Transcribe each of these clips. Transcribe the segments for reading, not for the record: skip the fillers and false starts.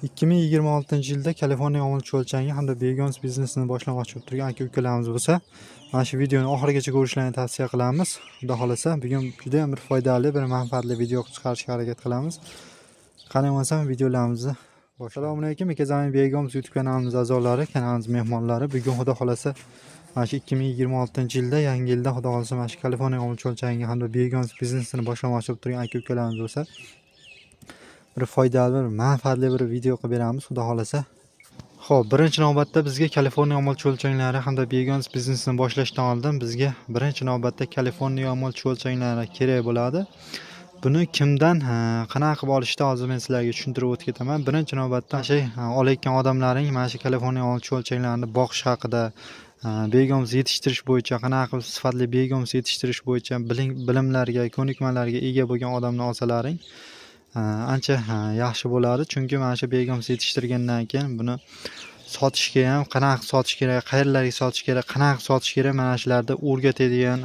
2026-yilda Kaliforniya omil chuvalchangi hamda begons biznesini boshlamoqchi bo'lib turgan aka-ukalarimiz bo'lsa, mana shu videoni oxirigacha ko'rishlarini tavsiya qilamiz. Xudo xolasa, bugun juda ham bir foydali, bir manfaatli video qilib chiqarishga harakat qilamiz. Qani bo'lmasam videolarimizni. Assalomu alaykum, Ekazamin Begons YouTube kanalimiz a'zolari, kanalimiz mehmonlari. Bugun Xudo xolasa mana shu 2026-yilda, yangi yilda Xudo xolasa mana shu Kaliforniya omil chuvalchangi hamda begons biznesini boshlamoqchi bo'lib turgan aka-ukalarimiz bo'lsa, bir foydali, bir manfaatli bir video qilib beramiz, Xudo xolasa. Xo'p, birinchi navbatda bizga Kaliforniya omil chuvalchanglari hamda begons biznesini boshlashdan oldin bizga birinchi navbatda Kaliforniya omil chuvalchanglari kerak bo'ladi. Buni kimdan, qanaqa qilib olishni hozir men sizlarga tushuntirib o'tib ketaman. Birinchi navbatda shu olayotgan odamlaring mana shu Kaliforniya omil chuvalchanglarini boqish haqida, begons yetishtirish bo'yicha, qanaqa qilib sifatli begons yetishtirish bo'yicha bilimlarga, ko'nikmalarga ega bo'lgan odamni olsalaring ancha yaxshi bo'ladi. Chunki mana shu begons yetishtirgandan keyin buni sotishga ham, qanaqa qilib sotish kerak, qayerlarga sotish kerak, qanaqa qilib sotish kerak, mana shularni o'rgatadigan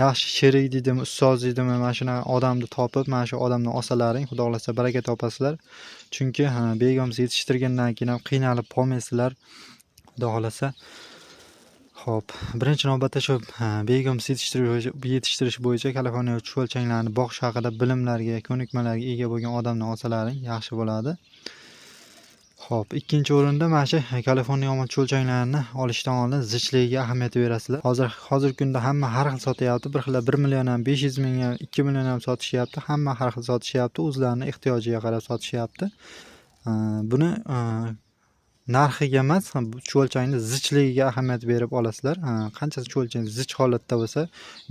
yaxshi sherik deydimi, ustoz deydimi, mana shunaqa odamni topib, mana shu odamni olsalaring, Xudo xolasa baraka topasizlar. Chunki begons yetishtirgandan keyin ham qiynalib qolmaysizlar, Xudo xolasa. Xo'p, birinchi navbatda shu begons yetishtirish bo'yicha Kaliforniya chuvalchanglarini boqish haqida bilimlarga, ko'nikmalarga ega bo'lgan odamni olsalaring yaxshi bo'ladi. Xo'p, ikkinchi o'rinda mana shu Kaliforniya omil chuvalchanglarini olishdan oldin zichligiga ahamiyat berasizlar. Hozirgi kunda hamma har xil sotyapti. Bir xil 1 million ham, 500 ming ham, 2 million ham sotishyapti. Hamma har xil sotishyapti, o'zlarining ehtiyojiga qarab sotishyapti. Buni narxiga emas, chuvalchangni zichligiga ahamiyat berib olasizlar. Qanchasi chuvalchang zich holatda bo'lsa,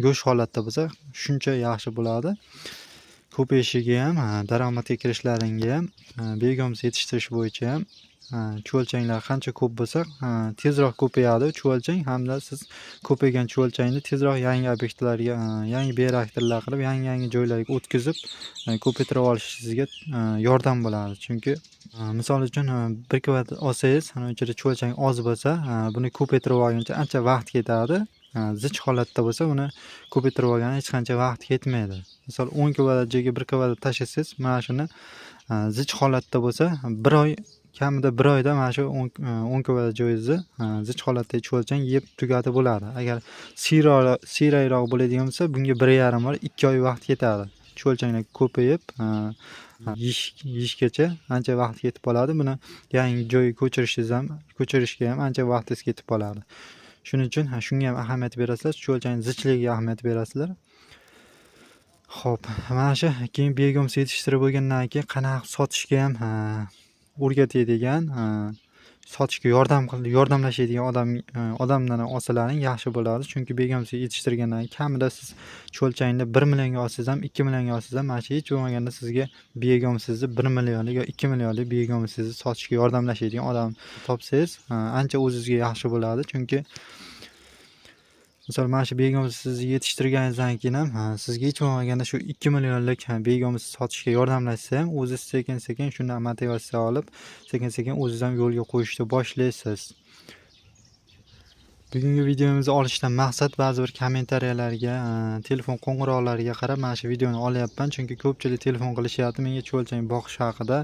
go'sht holatda bo'lsa, shuncha yaxshi bo'ladi. Ko'payishiga ham, daromadga kirishlaringga ham, begons yetishtirish bo'yicha ham chuvalchanglar qancha ko'p bo'lsa, tezroq ko'payadi chuvalchang, hamda siz ko'paygan chuvalchangni tezroq yangi obyektlarga, yangi bioreaktorlar qilib, yangi-yangi joylarga o'tkazib, ko'paytirib olishingizga yordam bo'ladi. Chunki misol uchun bir kvadrat olsangiz, ana ichida chuvalchang oz bo'lsa, buni ko'paytirib olguncha ancha vaqt ketadi. Zich holatda bo'lsa, uni ko'paytirib olgani hech qancha vaqt ketmaydi. Misol 10 kvadrat joyga 1 kvadrat tashlasangiz, mana shuni zich holatda bo'lsa, 1 oy, kamida 1 oyda mana shu 10 kvadrat joyingizni zich holatdagi chuvalchang yeb tugatib bo'ladi. Agar siyrakroq bo'ladigan bo'lsa, bunga 1,5 oy, 2 oy vaqt ketadi. Chuvalchanglar ko'payib, yeyishgacha ancha vaqt ketib qoladi. Buni yangi joyga ko'chirishga ham ancha vaqtingiz ketib qoladi. Shuning uchun shunga ham ahamiyat berasizlar, chuvalchangning zichligiga ahamiyat berasizlar. Xo'p, mana shu keyin begons yetishtirib bo'lgandan keyin qanaqa qilib sotishga ham o'rgatadigan, sotishga yordamlashadigan odamdan olsalaring yaxshi bo'ladi. Chunki begons yetishtirgandan keyin kamida siz chuvalchangni 1 millionga olsangiz ham, 2 millionga olsangiz ham, mana shu hech bo'lmaganda sizga begonsizni 1 millionlik yo 2 millionlik begonsizni sotishga yordamlashadigan odam topsangiz, ancha o'zingizga yaxshi bo'ladi. Chunki misol mana shu begonsizni yetishtirganingizdan keyin ham, sizga hech bo'lmaganda shu 2 millionlik begonsizni sotishga yordamlashsa ham, o'zingiz sekin-sekin shundan motivatsiya olib, sekin-sekin o'zingiz ham yo'lga qo'yishni boshlaysiz. Bugungi videomizni olishdan maqsad ba'zi bir kommentariyalarga, telefon qo'ng'iroqlariga qarab mana shu videoni olyapman. Chunki ko'pchilik telefon qilishyapti menga chuvalchang boqish haqida.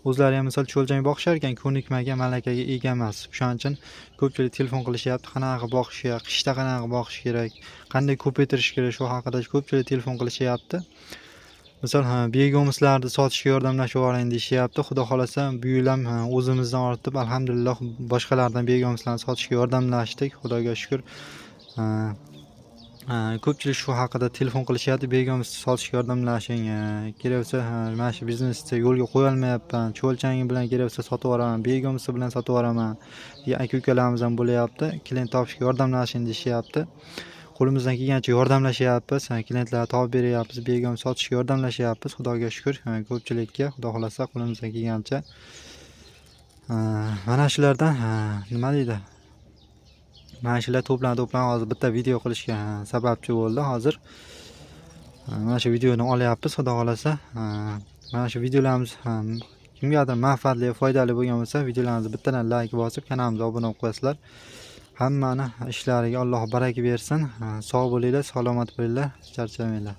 O'zlari ham misol chuvalchang boqishar ekan, ko'nikmaga, malakaga ega emas. O'shaning uchun ko'pchilik telefon qilishyapti, qanaqa qilib boqish kerak, qishda qanaqa qilib boqish kerak, qanday ko'paytirish kerak, shu haqida ko'pchilik telefon qilishyapti. Misol, begonslarni sotishga yordamlashib yuboring deyishyapti. Xudo xolasa bu yil ham o'zimizdan ortib, alhamdulillah boshqalardan begonslarni sotishga yordamlashdik, Xudoga shukr. Ko'pchilik shu haqida telefon qilishyapti, begons sotishga yordamlashing, kerak bo'lsa, mana shu biznesni yo'lga qo'ya olmayapman, chuvalchangi bilan kerak bo'lsa sotib yuboraman, begonsi bilan sotib yuboraman degan aka-ukalarimiz ham bo'lyapti. Klient topishga yordamlashing deyishyapti. Qo'limizdan kelgancha yordamlashyapmiz, klientlarni topib beryapmiz, begons sotishga yordamlashyapmiz, Xudoga shukr, ko'pchilikka Xudo xolasa qo'limizdan kelgancha. Mana shulardan, nima deydi? Mana shular to'planib hozir bitta video qilishga sababchi bo'ldi. Hozir mana shu videoni olyapmiz, Xudo xolasa. Mana shu videolarimiz kimgadir manfaatli, foydali bo'lgan bo'lsa, videolarimizni bittadan like bosib, kanalimizga obuna bo'lib qo'yasizlar. Hammani ishlariga Alloh baraka bersin. Sog' bo'linglar, salomat bo'linglar, charchamanglar.